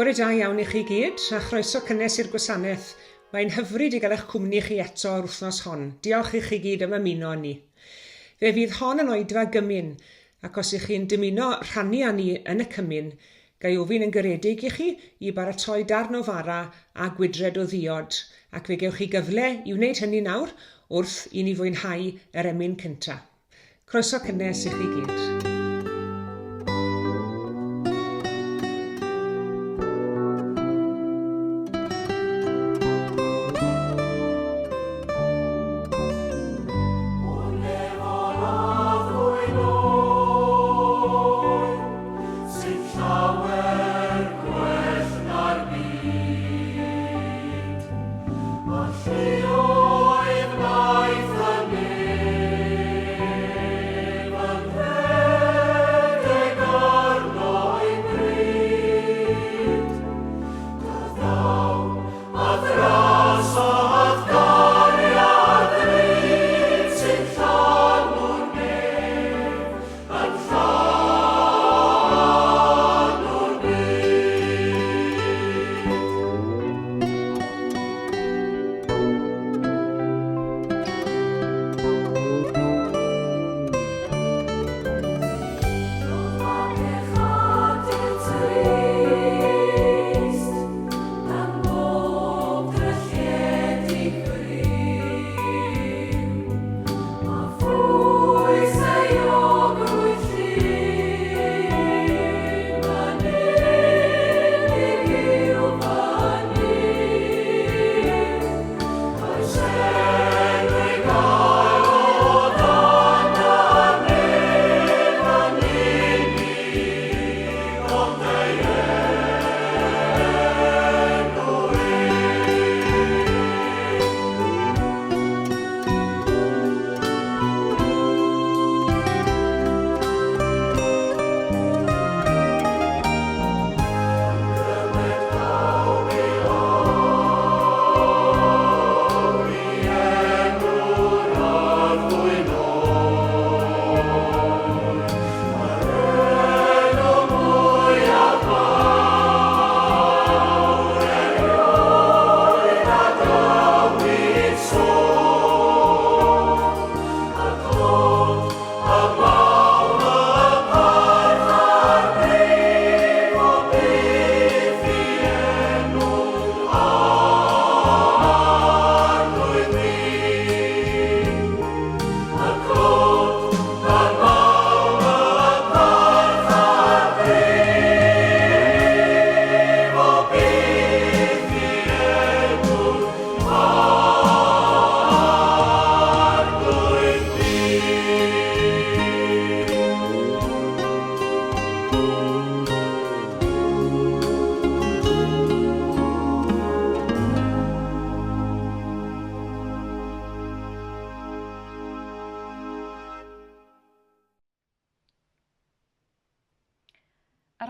Bore da iawn i chi gyd, a chroeso cynnes i'r gwasanaeth. Mae'n hyfryd i gael eich cwmni chi eto yr wythnos hon. Diolch i chi gyd am ymuno â ni. Fe fydd hon yn oedfa gymun, ac os ych chi'n dymuno rhannu â ni yn y cymun, ga i ofyn yn garedig i chi i baratoi darn o fara a gwydred o ddiod, ac fe gewch chi gyfle i wneud hynny nawr wrth i ni fwynhau yr emyn cyntaf. Croeso cynnes i chi gyd.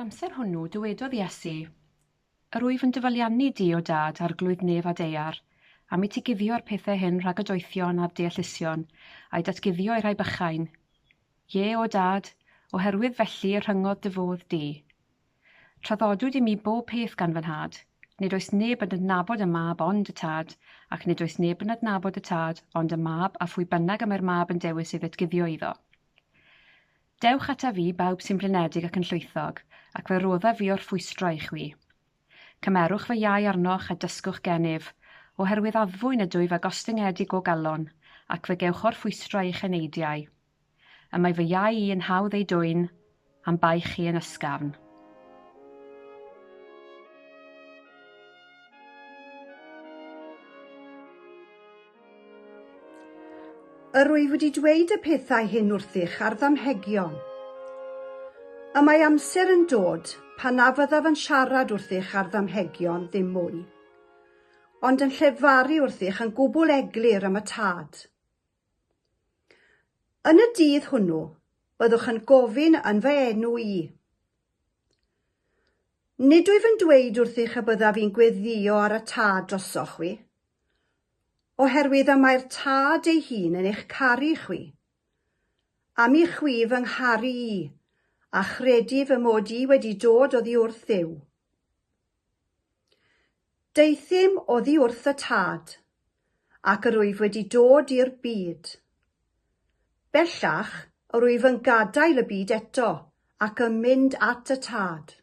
Yr amser hwnnw dywedodd Iesu, Yr wyf yn dyfaliannu di, O Dad, Arglwydd nef a daear, am i ti guddio'r pethau hyn rhag y doethion a'r deallusion, a'u datguddio i'r rhai bychain. Ie, O Dad, oherwydd felly y rhyngodd dy fodd di. Traddodwyd i mi bob peth gan fy Nhad. Nid oes neb yn adnabod y Mab ond y Tad, ac nid oes neb yn adnabod y Tad ond y Mab a phwy bynnag y mae'r Mab yn dewis ei ddatguddio iddo. Dewch ataf fi, bawb sy'n blinedig ac yn llwythog, ac fe roddaf fi orffwystra i chwi. Cymerwch fy iau arnoch a dysgwch gennyf, oherwydd addfwyn ydwyf a gostyngedig o galon, ac fe gewch orffwystra i'ch eneidiau. Y mae fy iau i yn hawdd ei dwyn, a'm baich i yn ysgafn. Yr wyf wedi dweud y pethau hyn wrthych ar ddamhegion. Y mae amser yn dod pan na fyddaf yn siarad wrthych ar ddamhegion ddim mwy, ond yn llefaru wrthych yn gwbl eglur am y Tad. Yn y dydd hwnnw, byddwch yn gofyn yn fy enw i. Nid wyf yn dweud wrthych y byddaf i'n gweddïo ar y Tad drosoch chwi, oherwydd y mae'r Tad ei hun yn eich caru chwi, am i chwi fy ngharu i, a chredu fy mod i wedi dod oddi wrth Dduw. Deuthum oddi wrth y Tad, ac yr wyf wedi dod i'r byd. Bellach, yr wyf yn gadael y byd eto ac yn mynd at y Tad.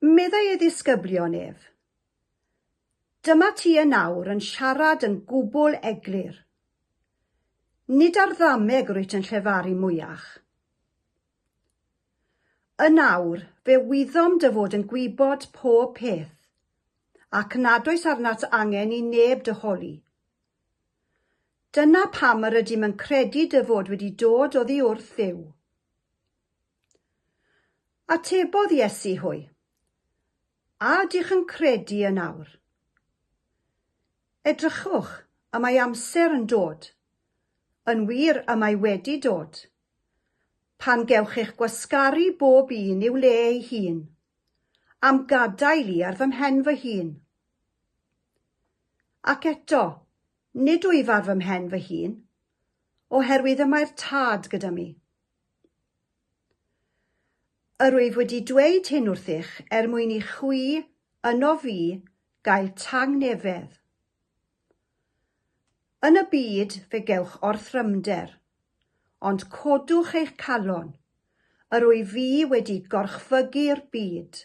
Meddai ei ddisgyblion ef, Dyma ti yn awr yn siarad yn gwbl eglur. Nid ar ddameg rwyt yn llefaru mwyach. Yn awr, fe wyddom dy fod yn gwybod pob peth, ac nad oes arnat angen i neb dy holi. Dyna pam yr ydym yn credu dy fod wedi dod oddi wrth Dduw. Atebodd Iesu hwy, A ydych yn credu yn awr? Edrychwch, y mae amser yn dod. Yn wir, y mae wedi dod. Pan gewch eich gwasgaru bob un i'w le ei hun, a'm gadael i ar fy mhen fy hun. Ac eto, nid wyf ar fy mhen fy hun, oherwydd y mae'r Tad gyda mi. Yr wyf wedi dweud hyn wrthych er mwyn i chwi, ynof fi, gael tangnefedd. Yn y byd fe gewch orthrymder, ond codwch eich calon, yr wyf fi wedi gorchfygu'r byd.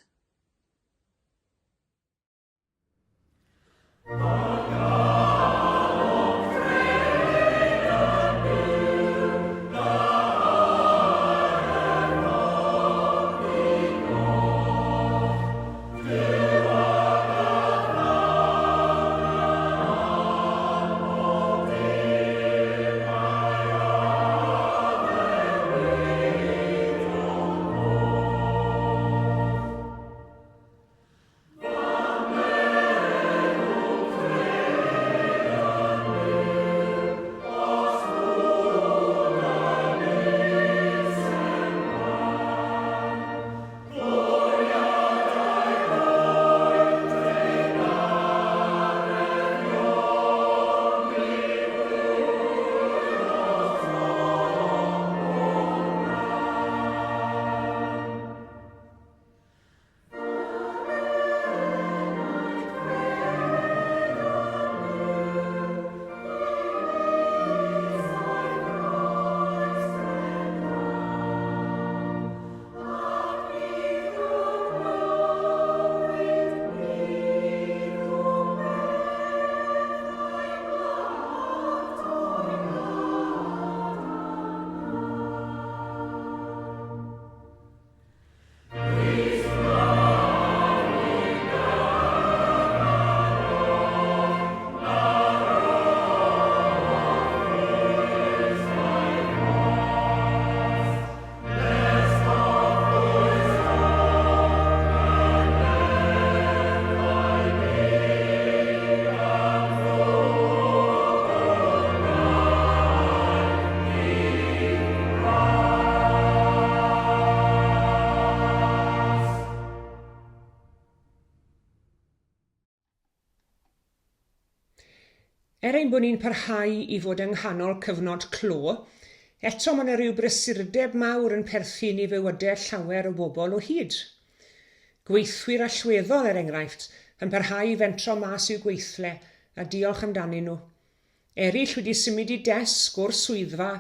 Er ein bod ni'n parhau i fod yng nghanol cyfnod clo, eto mae yna rhyw brysurdeb mawr yn perthyn i fywydau llawer o bobl o hyd. Gweithwyr allweddol, er enghraifft, yn parhau i fentro mas i'w gweithle, a diolch amdanyn nhw. Eraill wedi symud i desg o'r swyddfa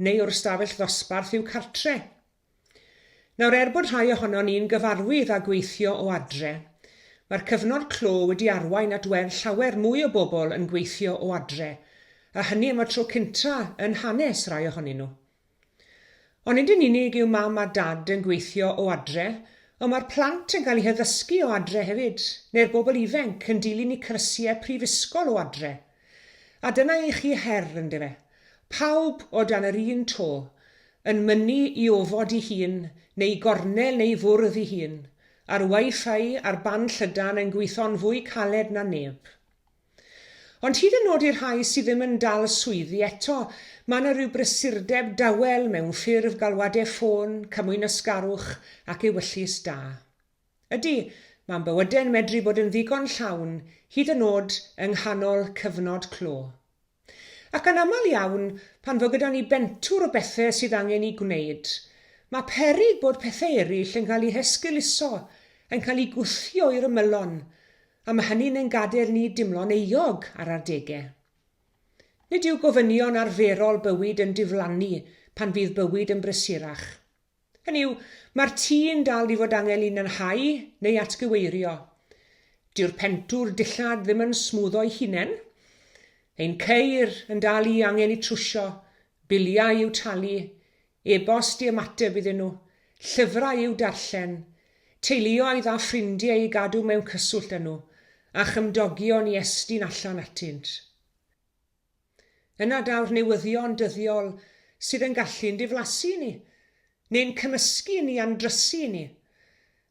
neu o'r stafell ddosbarth i'w cartre. Nawr, er bod rhai ohonon ni'n gyfarwydd â gweithio o adre, mae'r cyfnod clo wedi arwain at weld llawer mwy o bobl yn gweithio o adre, a hynny am y tro cynta yn hanes rhai ohonyn nhw. Ond nid yn unig yw mam a dad yn gweithio o adre, ond mae'r plant yn cael eu haddysgu o adre hefyd, neu'r bobl ifainc yn dilyn eu cyrsiau prifysgol o adre. A dyna i chi her, yndyfe? Pawb o dan yr un to, yn mynnu i ofod i hun, neu gornel neu fwrdd i hun, a'r Wi-Fi a'r band llydan yn gwitho'n fwy caled na neb. Ond hyd yn nod i'r rhai sydd ddim yn dal swyddi eto, mae yna rhyw brysurdeb dawel mewn ffurf galwadau ffôn, cymwynasgarwch ac ewyllys da. Ydy, mae'n bywydau'n medru bod yn ddigon llawn, hyd yn nod yng nghanol cyfnod clo. Ac yn aml iawn, pan fo gyda ni bentwr o bethau sydd angen eu gwneud, mae peryg bod pethau eraill yn cael eu hesgeuluso yn cael ei gwthio i'r ymylon, a mae hynny'n ein gadael ni dimlo'n euog ar adegau. Nid yw gofynion arferol bywyd yn diflannu pan fydd bywyd yn brysurach. Hynny yw, mae'r tŷ'n dal i fod angen ei lanhau neu atgyweirio. Dyw'r pentwr dillad ddim yn smwddo'i hunain. Ein ceir yn dal i angen eu trwsio, biliau i'w talu, e-bost i ymateb iddyn nhw, llyfrau i'w darllen, teuluoedd a ffrindiau i gadw mewn cyswllt â nhw, a chymdogion i estyn allan atynt. Yna daw'r newyddion dyddiol sydd yn gallu'n diflasu ni, neu'n cymysgu ni a'n drysu ni,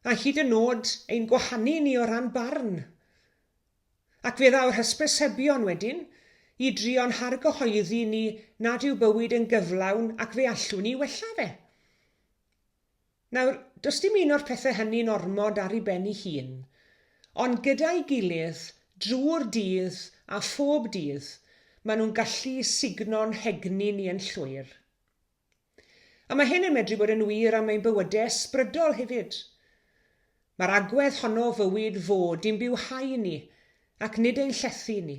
a hyd yn nod ein gwahanu ni o ran barn. Ac fe ddaw'r hysbysebion wedyn, i drio'n hargyhoeddi ni nad yw bywyd yn gyflawn ac fe allwn ni wella fe. Nawr, does dim un o'r pethau hynny'n ormod ar ei ben ei hun, ond gyda'i gilydd, drwy'r dydd a phob dydd, maen nhw'n gallu sugno'n hegni ni yn llwyr. A mae hyn yn medru bod yn wir am ein bywydau ysbrydol hefyd. Mae'r agwedd honno o fywyd fod i'n bywhau ni ac nid ein llethu ni.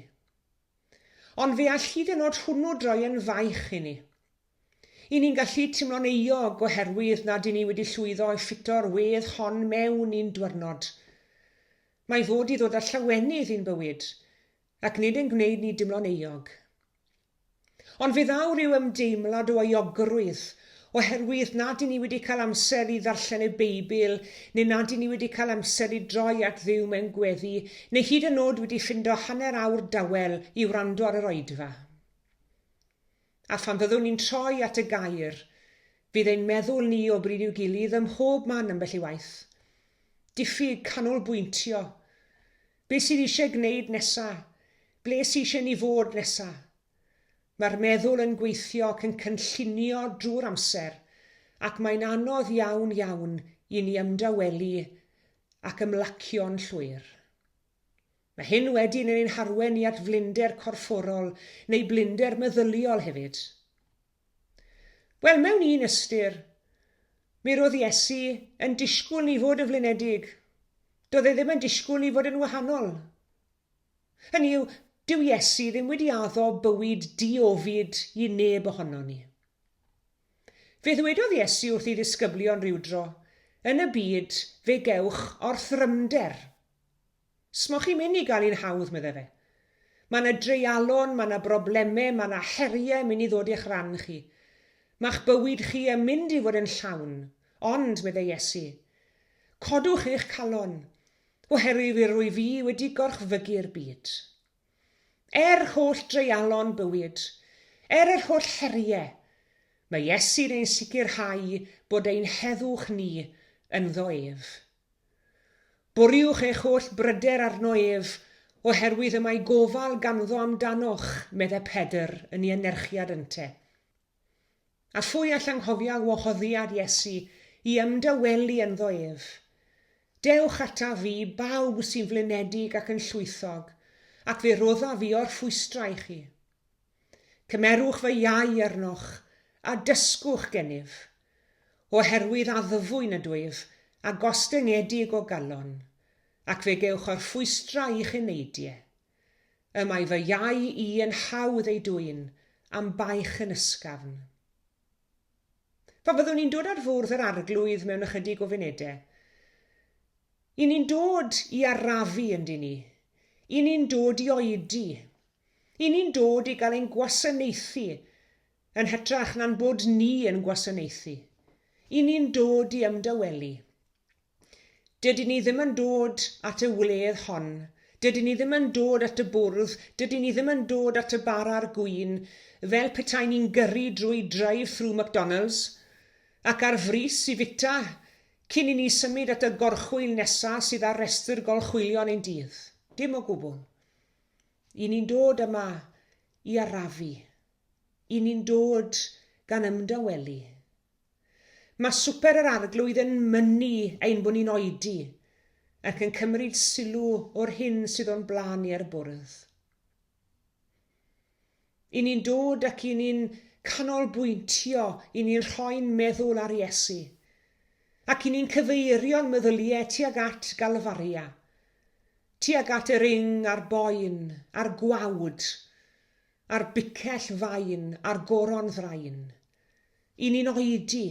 Ond fe all hyd yn oed hwnnw droi yn faich i ni. I ni'n gallu teimlo'n euog oherwydd nad i ni wedi llwyddo i ffito'r wedd hon mewn i'n dwyrnod. Mae fod i ddod â llawenydd i'n bywyd, ac nid ein gwneud ni dimlo'n euog. Ond fe ddaw rhyw ymdeimlad o euogrwydd oherwydd nad 'yn ni wedi cael amser i ddarllen y Beibl neu nad 'yn ni wedi cael amser i droi at Dduw mewn gweddi neu hyd yn nod wedi ffindo hanner awr dawel i wrando ar yr oedfa. A phan fyddwn ni'n troi at y gair, fydd ein meddwl ni o bryd i'w gilydd ym mhob man ambell i waith. Diffyg canolbwyntio. Be sydd eisiau gwneud nesa? Ble sy eisiau ni fod nesa? Mae'r meddwl yn gweithio ac yn cynllunio drwy'r amser, ac mae'n anodd iawn iawn i ni ymdawelu ac ymlacio'n llwyr. Mae hyn wedyn yn ein harwen ni at flinder corfforol neu blinder meddyliol hefyd. Wel, mewn un ystyr, mi roedd Iesu yn disgwyl ni fod yn flinedig. Doedd e ddim yn disgwyl ni fod yn wahanol. Hynny yw, dyw Iesu ddim wedi addo bywyd di-ofid i neb ohonon ni. Fe ddwedodd Iesu wrth ei ddisgyblion rywdro, Yn y byd fe gewch orthrymder. Smo chi'n mynd i gael un hawdd, medde fe. Mae 'na dreialon, mae 'na brobleme, mae 'na heriau mynd i ddod i'ch ran chi. Mae'ch bywyd chi yn mynd i fod yn llawn. Ond, medde Iesu, codwch eich calon, oherwydd rwyf fi wedi gorchfygu'r byd. Er holl dreialon bywyd, er yr holl heriau, mae Iesu'n ein sicrhau bod ein heddwch ni ynddo ef. Bwriwch eich holl bryder arno ef, oherwydd y mae gofal ganddo amdanoch, medde Pedr yn ei anerchiad ynte. A phwy all anghofio wahoddiad Iesu i ymdawelu ynddo ef? Dewch ataf fi, bawb sy'n flinedig ac yn llwythog, ac fe roddaf fi orffwystra i chi. Cymerwch fy iau arnoch, a dysgwch gennyf, oherwydd addfwyn ydwyf a gostyngedig o galon, ac fe gewch orffwystra i'ch eneidie. Y mae fy iau i yn hawdd ei dwyn, a'm baich yn ysgafn. Pan fyddwn ni'n dod ar fwrdd yr Arglwydd mewn ychydig o funudau, i ni'n dod i arafu, yndyn ni? I ni'n dod i oedi. I ni'n dod i gael ein gwasanaethu yn hytrach na'n bod ni yn gwasanaethu. I ni'n dod i ymdawelu. Dydyn ni ddim yn dod at y wledd hon. Dydyn ni ddim yn dod at y bwrdd. Dydyn ni ddim yn dod at y bar a'r gwin fel petai ni'n gyrru drwy drive-through McDonald's ac ar frys i fita cyn i ni symud at y gorchwyl nesa sydd ar restr golchwylion ein dydd. Dim o gwbl. I ni'n dod yma i arafu. I ni'n dod gan ymdawelu. Mae swper yr Arglwydd yn mynnu ein bod ni'n oedi ac yn cymryd sylw o'r hyn sydd o'n blaen ni ar y bwrdd. I ni'n dod ac i ni'n canolbwyntio, i ni'n rhoi'n meddwl ar Iesu. Ac i ni'n cyfeirio'n meddyliau tuag at Galfaria, tuag at yr ing a'r boen, a'r gwawd, a'r bicell fain, a'r goron ddrain. I ni'n oedi,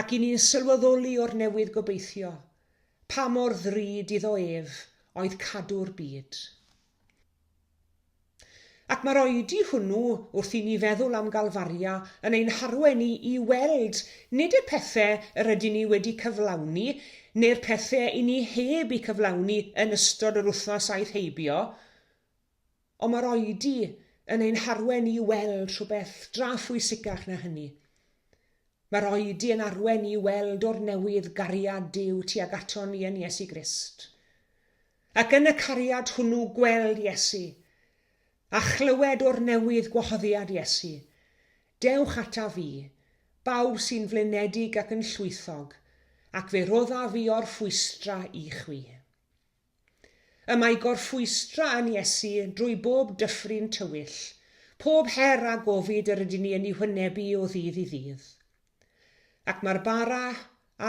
ac i ni'n sylweddoli o'r newydd gobeithio, pa mor ddrud iddo ef oedd cadw'r byd. Ac mae'r oedi hwnnw, wrth i ni feddwl am Galfaria, yn ein harwain ni i weld nid y pethau yr ydyn ni wedi cyflawni, neu'r pethau i ni heb eu cyflawni yn ystod yr wythnos aeth heibio, ond mae'r oedi yn ein harwain ni i weld rhywbeth dra phwysicach na hynny. Mae'r oedi yn arwain ni i weld o'r newydd gariad Duw tuag aton ni yn Iesu Grist. Ac yn y cariad hwnnw gweld Iesu, a chlywed o'r newydd gwahoddiad Iesu, Dewch ataf fi, bawb sy'n flinedig ac yn llwythog, ac fe roddaf fi orffwystra i chwi. Y mae gorffwystra yn Iesu drwy bob dyffryn tywyll, pob her a gofid yr ydyn ni yn ei hwynebu o ddydd i ddydd. Ac mae'r bara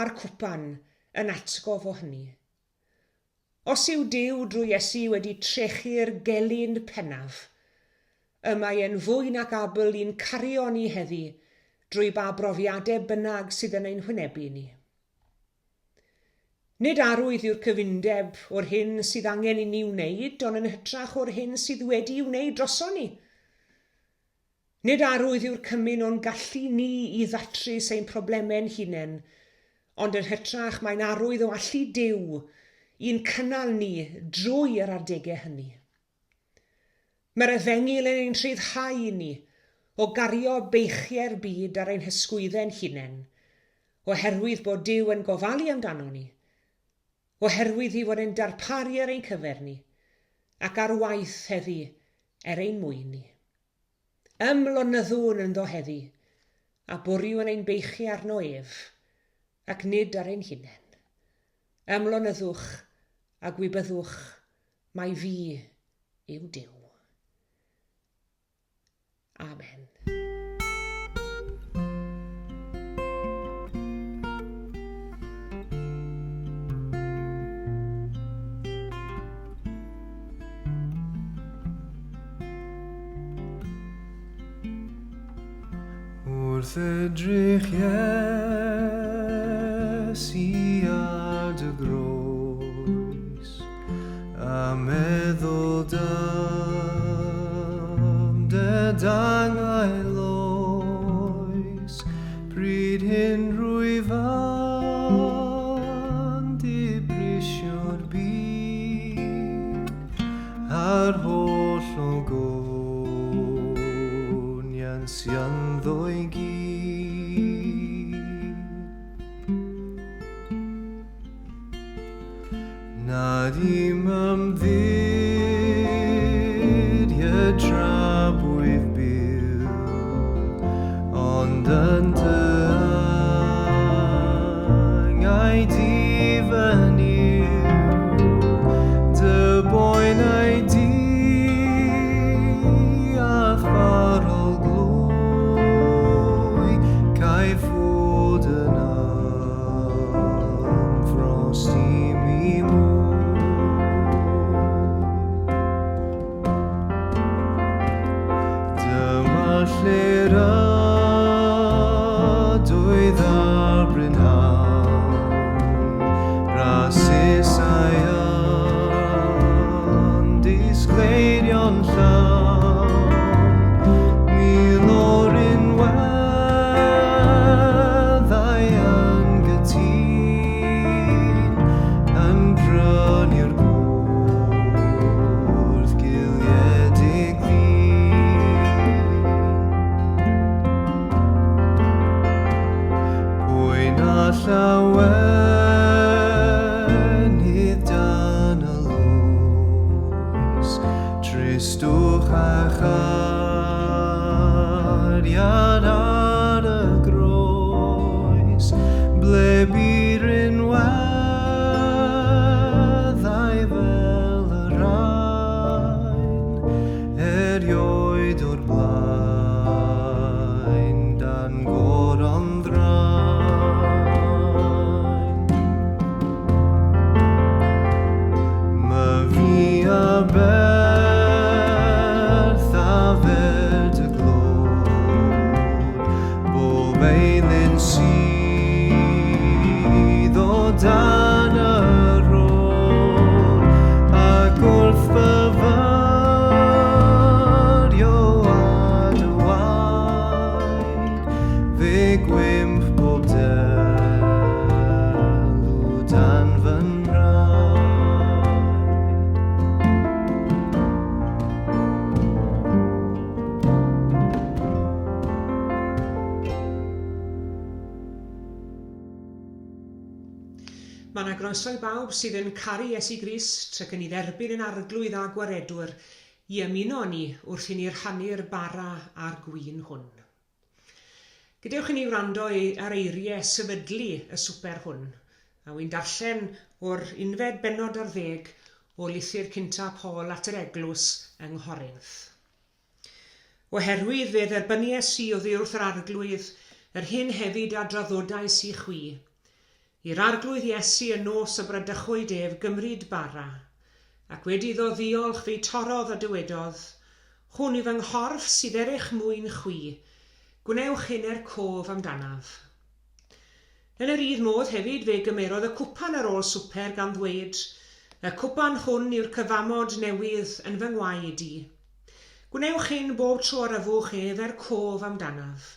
a'r cwpan yn atgof o hynny. Os yw Duw drwy Iesu wedi trechu'r gelyn pennaf, y mae e'n fwy nac abl i'n cario ni heddi drwy ba brofiadau bynnag sydd yn ein hwynebu ni. Nid arwydd yw'r cyfundeb o'r hyn sydd angen i ni wneud, ond yn hytrach o'r hyn sydd wedi'i wneud droson ni. Nid arwydd yw'r cymun o'n gallu ni i ddatrys ein problemau'n hunain, ond yn hytrach mae'n arwydd o allu Duw i'n cynnal ni drwy yr adegau hynny. Mae'r Efengyl yn ein rhyddhau ni o gario beichiau'r byd ar ein hysgwyddau'n hunain, oherwydd bod Duw yn gofalu amdanon ni, oherwydd ei fod e'n darparu ar ein cyfer ni, ac ar waith heddi er ein mwyn ni. Ymlonyddwn ynddo heddi, a bwriwn ein beichiau arno ef, ac nid ar ein hunain. Ymlonyddwch a gwybyddwch mai fi yw Duw. Amen. Wrth edrych Iesu ar dy groes A meddwl dam dy dangail oes Pryd hyn rwyf yn dibrisio'r byd A'r holl ogoniant sy ynddo i gyd. Nad i'm ymddiried tra bwyf byw, ond yn dy angau di fy Nuw, dy boenau di a'th farol glwy, caiff fod yn Ymffrost i mi mwy. Dyma lle'r ydoedd ar brynhawn, Rasisau yn disgleirio'n llawn, Mil o'r unweddau yn gytûn, yn prynu'r gwrth giliedig ddyn. Pwy na llawenydd dan y loes, Tristwch a chariad ar y groes, ble bu rinweddau fel y rhain, erioed o'r blaen dan goron ddrain. sydd o dan y rôl ac wrth fyfyrio a dy waed fe gwymp bob delw dan fy nhraed. Mae yna groeso i bawb sydd yn caru Iesu Grist ac yn ei dderbyn yn Arglwydd a Gwaredwr i ymuno â ni wrth i ni rhannu'r bara a'r gwin hwn. Gadewch i ni wrando ar eiriau sefydlu y swper hwn, a wy'n darllen o'r unfed bennod ar ddeg o lythyr cynta Paul at yr eglwys yng Nghorinth. Oherwydd fe dderbyniais i oddi wrth yr Arglwydd yr hyn hefyd a draddodais i chwi, i'r Arglwydd Iesu y nos y bradychwyd ef gymryd bara, ac wedi iddo ddiolch fe'i torrodd a dywedodd, Hwn yw fy nghorff sydd er eich mwyn chwi, gwnewch hyn er cof amdanaf. Yn yr un modd hefyd fe gymerodd y cwpan ar ôl swper gan ddweud, Y cwpan hwn yw'r cyfamod newydd yn fy ngwaed i. Gwnewch hyn bob tro yr yfwch ef er cof amdanaf.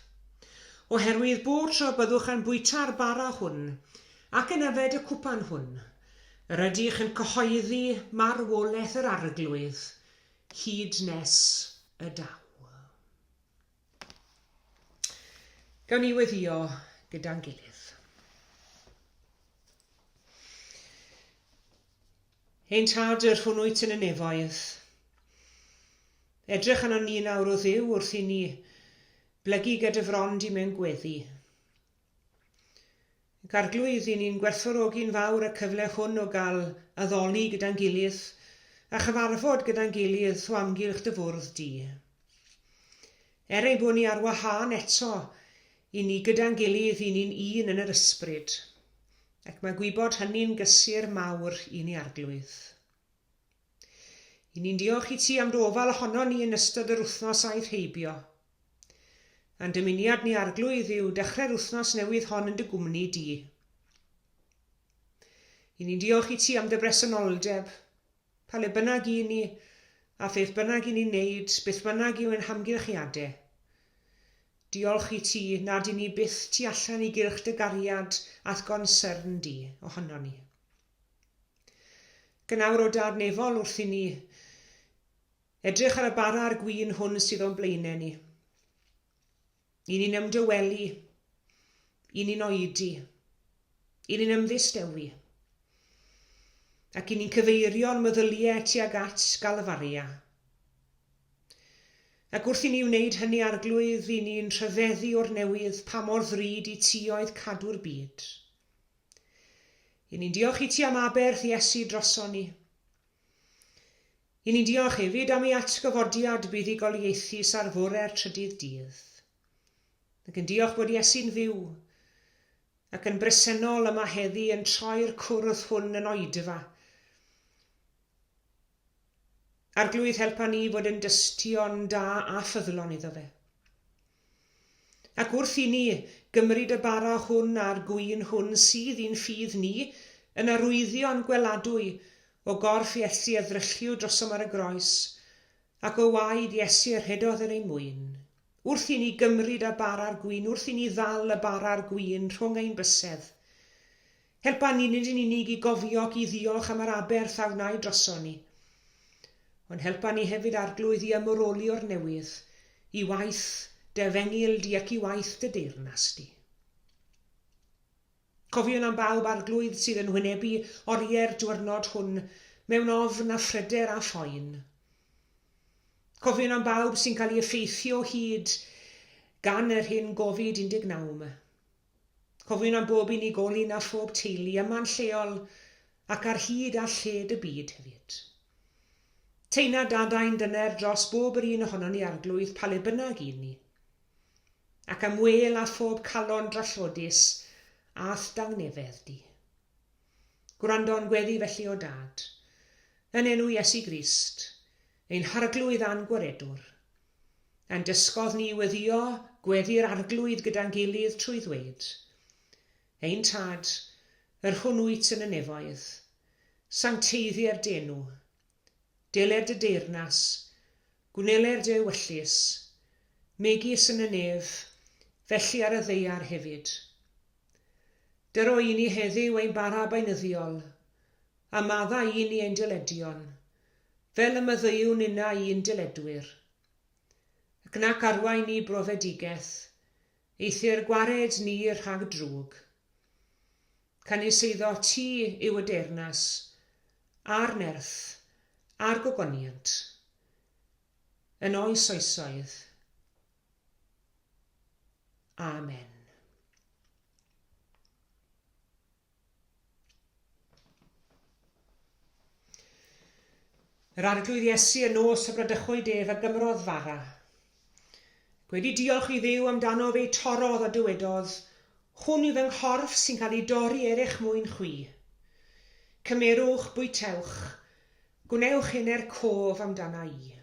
Oherwydd bob tro y byddwch yn bwyta'r bara hwn ac yn yfed y cwpan hwn, yr ydych yn cyhoeddi marwolaeth yr Arglwydd hyd nes y daw. Gawn ni weddïo gyda'n gilydd. Ein Tad, yr hwn wyt yn y nefoedd, edrych arnon ni nawr o Dduw wrth i ni blygu gyda fron di mewn gweddi. Ac Arglwydd, i ni'n gwerthfawrogi'n fawr y cyfle hwn o gael addoli gyda'n gilydd a chyfarfod gyda'n gilydd o amgylch dy fwrdd di. Er ein bod ni ar wahân eto, i ni gyda'n gilydd, i ni'n un yn yr ysbryd. Ac mae gwybod hynny'n gysur mawr i ni Arglwydd. I ni'n diolch i ti am dy ofal ohonon ni yn ystod yr wythnos aeth heibio. A'n dymuniad ni Arglwydd yw dechrau'r wythnos newydd hon yn dy gwmni di. I ni'n diolch i ti am dy bresenoldeb, Pa le bynnag i ni, a pheth bynnag i ni'n neud, beth bynnag yw ein hamgylchiade. Diolch i ti nad i ni byth tu allan i gylch dy gariad a'th gonsyrn di ohonon ni. Gynawr o Dad Nefol wrth i ni edrych ar y bara a'r gwin hwn sydd o'n blaenau ni. I ni'n ymdawelu, i ni'n oedi, i ni'n ymddistewi, ac i ni'n cyfeirio'n meddyliau tuag at Galfaria. Ac wrth i ni wneud hynny, Arglwydd, i ni'n rhyfeddu o'r newydd pa mor ddrud i ti oedd cadw'r byd. I ni'n diolch i ti am aberth Iesu droson ni. I ni'n diolch hefyd am ei atgyfodiad buddugoliaethus ar fore'r trydydd dydd. Ac yn diolch bod Iesu'n fyw ac yn bresennol yma heddi yn troi'r cwrdd hwn yn oedfa. Arglwydd helpa ni fod yn dystion da a ffyddlon iddo fe. Ac wrth i ni gymryd y bara hwn a'r gwin hwn sydd i'n ffydd ni yn arwyddion gweladwy o gorff Iesu a ddrylliwyd drosom ar y groes, ac o waed Iesu a rhedodd er ein mwyn, wrth i ni gymryd y bara a'r gwin, wrth i ni ddal y bara a'r gwin rhwng ein bysedd, helpa ni nid yn unig i gofio ac i ddiolch am yr aberth a wnaed droson ni, ond helpa ni hefyd, Arglwydd, i ymwroli o'r newydd i waith dy efengyl di ac i waith dy deyrnas di. Cofiwn am bawb, Arglwydd, sydd yn wynebu oriau'r diwrnod hwn mewn ofn a phryder a phoen. Cofiwn am bawb sy'n cael ei effeithio hyd gan yr hyn Covid-19 yma. Cofiwn am bob unigolyn a phob teulu yma'n lleol ac ar hyd a lled y byd hefyd. Teina dadain dyner dros bob yr un ohonon ni Arglwydd pa le bynnag y'n ni. Ac am wel a phob calon drallodus a'th dangnefedd di. Gwrando'n gweddi felly o Dad, yn enw Iesu Grist, ein Harglwydd a'n Gwaredwr. A'n dysgodd ni i weddïo Gweddi'r Arglwydd gyda'n gilydd trwy ddweud, Ein Tad, yr hwn wyt yn y nefoedd, sancteiddier d'enw. Deler dy deyrnas, gwneler dy ewyllys, megis yn y nef, felly ar y ddaear hefyd. Dyro i ni heddiw ein bara beunyddiol, a maddau i ni ein dyledion, fel y maddeuwn ninnau i'n dyledwyr. Ac nac arwain ni brofedigaeth, eithr gwared ni rhag drwg. Canys eiddo ti yw y deyrnas, a'r nerth, a'r gogoniant, yn oes oesoedd. Amen. Yr Arglwydd Iesu y nos y bradychwyd ef a gymrodd fara. Gwedi diolch i Dduw amdano fe'i torrodd a dywedodd, Hwn yw fy nghorff sy'n cael ei dorri er eich mwyn chwi. Cymerwch, bwytewch, gwnewch hyn er cof amdana i.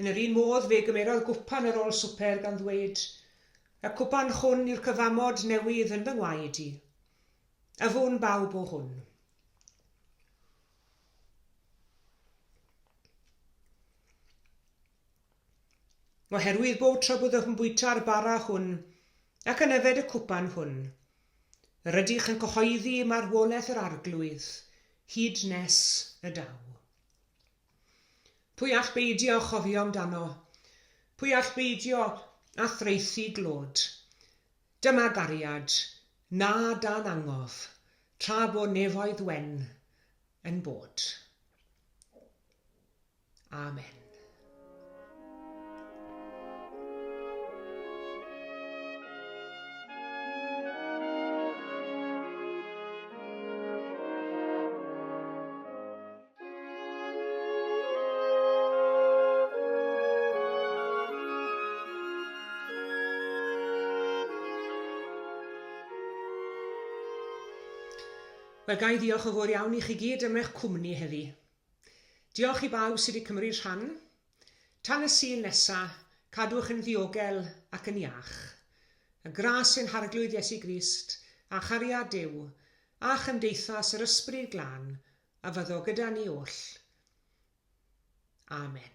Yn yr un modd fe gymerodd gwpan ar ôl swper gan ddweud, Y cwpan hwn yw'r cyfamod newydd yn fy ngwaed i. Yfwn bawb o hwn. Oherwydd bob tro byddwch yn bwyta'r bara hwn ac yn yfed y cwpan hwn, yr ydych yn cyhoeddi marwolaeth yr Arglwydd hyd nes y daw. Pwy all beidio â chofio amdano? Pwy all beidio â thraethu glod? Dyma gariad, na dan angof, tra bo nefoedd wen yn bod. Amen. Wel, ga i ddiolch yn fawr iawn i chi gyd am eich cwmni heddi. Diolch i bawb sydd wedi cymryd rhan. Tan y Sul nesa, cadwch yn ddiogel ac yn iach. Y gras ein Harglwydd Iesu Grist, a chariad Duw, a chymdeithas yr Ysbryd Glân, a fyddo gyda ni oll. Amen.